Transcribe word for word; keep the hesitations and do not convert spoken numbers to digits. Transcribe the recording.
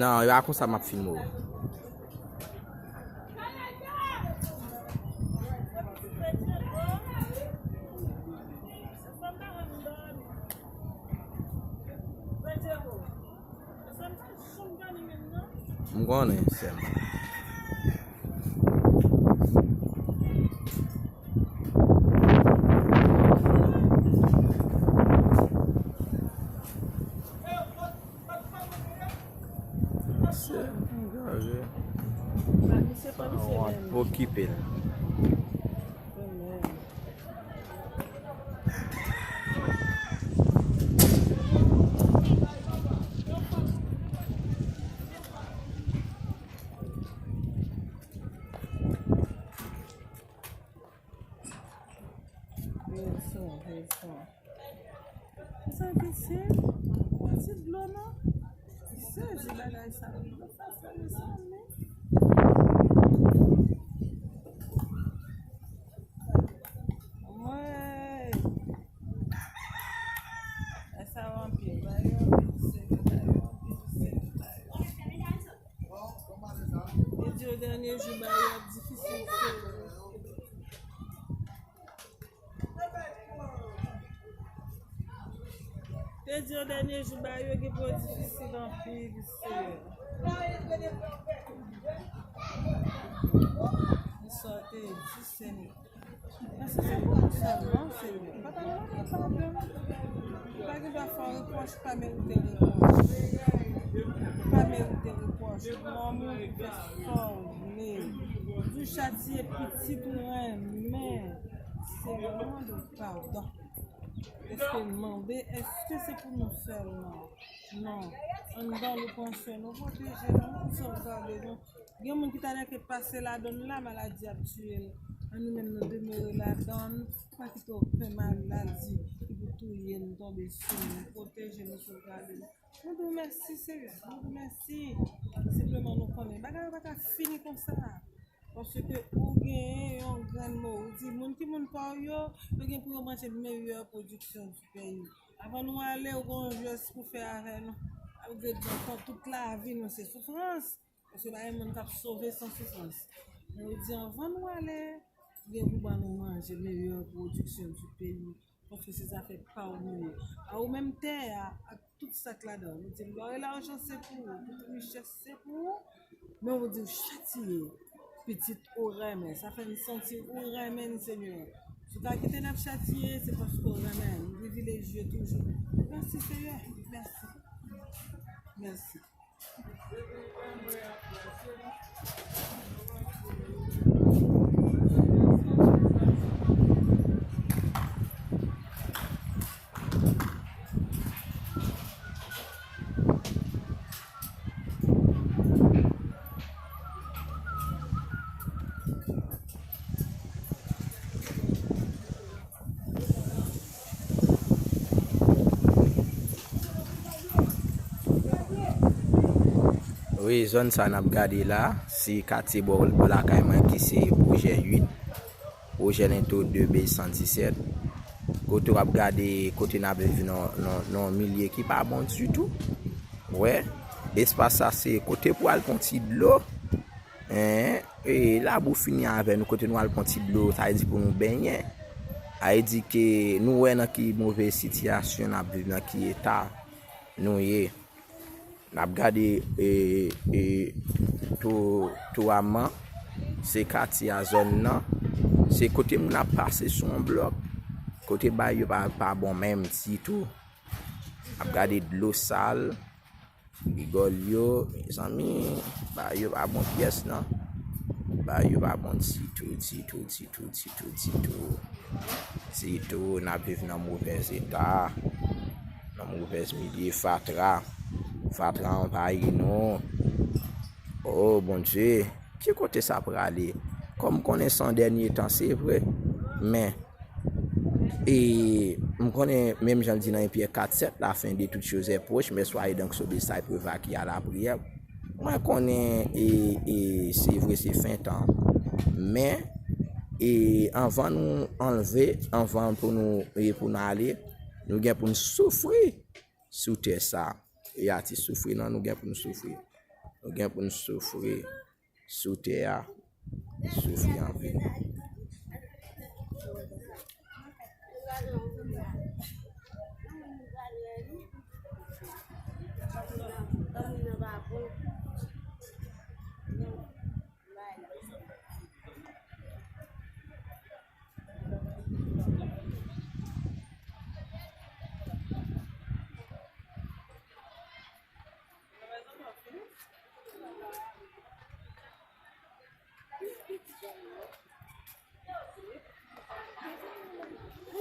Non, e pa konsa m ap filme w. M konnen, sè m. Sè m, gade. Sa wont, okipe l. Rezon, rezon. Sa ki se? Ti dlo non. Sezi bagay sa yo. Dlo sa, sa, mezanmi. Mwen. E sa yo anpil. Ba yo anpil seri, ba yo anpil seri, ba yo. Yo di yo dènye jou ba yo ap difisil seri. Te di yo dènye jou ba yo gen pou yo difisil anpil, Seyè. Bonswa, te di, Seyè. Paske se pou nou sèlman, Seyè. Papa, nou pa gen padon. Ou pa gen dwa fè yon repwòch, ou pa merite repwòch. Ou pa merite repwòch. Nonm ou fè sa w vle. Di w chatiye pitit ou renmen. Seyè, mwen mande w padon. Èske n mande? Èske se pou nou sèlman? Non. Anndan nou pran swen nou, pwoteje nou, sovgade nou. Gen moun ki ta nèke pase ladan n la, maladi ap tiye l. An nou menm nou demere ladan n, pa kite okenn maladi ki pou touye n tonbe sou nou. Pwoteje nou, sovgade nou. Nou di w mèsi, Seyè. Nou di w mèsi. Senpleman nou konnen bagay yo pa ka fini konsa. Paske ou genyen yon grenn mo. Ou di moun ki moun pa w yo, yo gen pou yo manje meyè pwodiksyon di peyi. Avan nou ale, ou gen yon jès pou fè avè nou. Ou di, bon, tout lavi nou se soufrans. Paske pa gen moun k ap sove san soufrans. Men ou di, anvan nou ale, ou gen pou ban nou manje meyè pwodiksyon di peyi. Paske se zafè pa w nou ye. A ou menm tè a, ak tout sa k ladan l. Ou di, lò e lajan se pou ou, tout richès se pou ou, men ou di w chatiye pitit ou renmen. Sa fè n santi ou renmen n, Senyè. Si w ta kite n ap chatiye, se paske w renmen n. Nou privilejye toujou. Mèsi, Senyè. Mèsi. Mèsi. Wi, zòn sa n ap gade la, se katye bò, bò lakay mwen ki se pwojè uit, pwojè lento de B san disèt. Kote w ap gade, kote n ap viv nan, nan, nan yon milye ki pa bon ditou. Wè, espas sa se kote pou al pran ti dlo. En, e labou fini avè nou, kote nou al pran ti dlo, sa vle di pou nou benyen. Sa vle di ke nou wè nan ki move sitiyasyon n ap viv, nan ki eta nou ye. N ap gade, e, e, tou, tou aman, se katye a zòn nan, se kote moun ap pase sou yon blòk, kote bagay yo pa, pa bon menm ditou. N ap gade dlo sal, rigòl yo, mezanmi, bagay yo pa bon pyès non. Bagay yo pa bon ditou, ditou, ditou, ditou, ditou. Ditou, n ap viv nan movèz eta, nan movèz milye, fatra. Fatra anvayi nou. O Bondye, ki kote sa prale? Kòm m konnen se yon dènye tan, se vre, men E m konnen, menm jan l di nan Pyè kat sèt, la fin de toutes choses est proche, mais soyez donc sauvés, ça peut vaquer à la prière. Mwen konnen, e, e, se vre, se fen tan. Men, E anvan nou anlve, anvan pou nou, e pou nou ale, nou gen pou nou soufri sou tè sa. E a ti soufri nan nou gen pou nou soufri. Nou gen pou nou soufri sou tè a. Soufri anpil.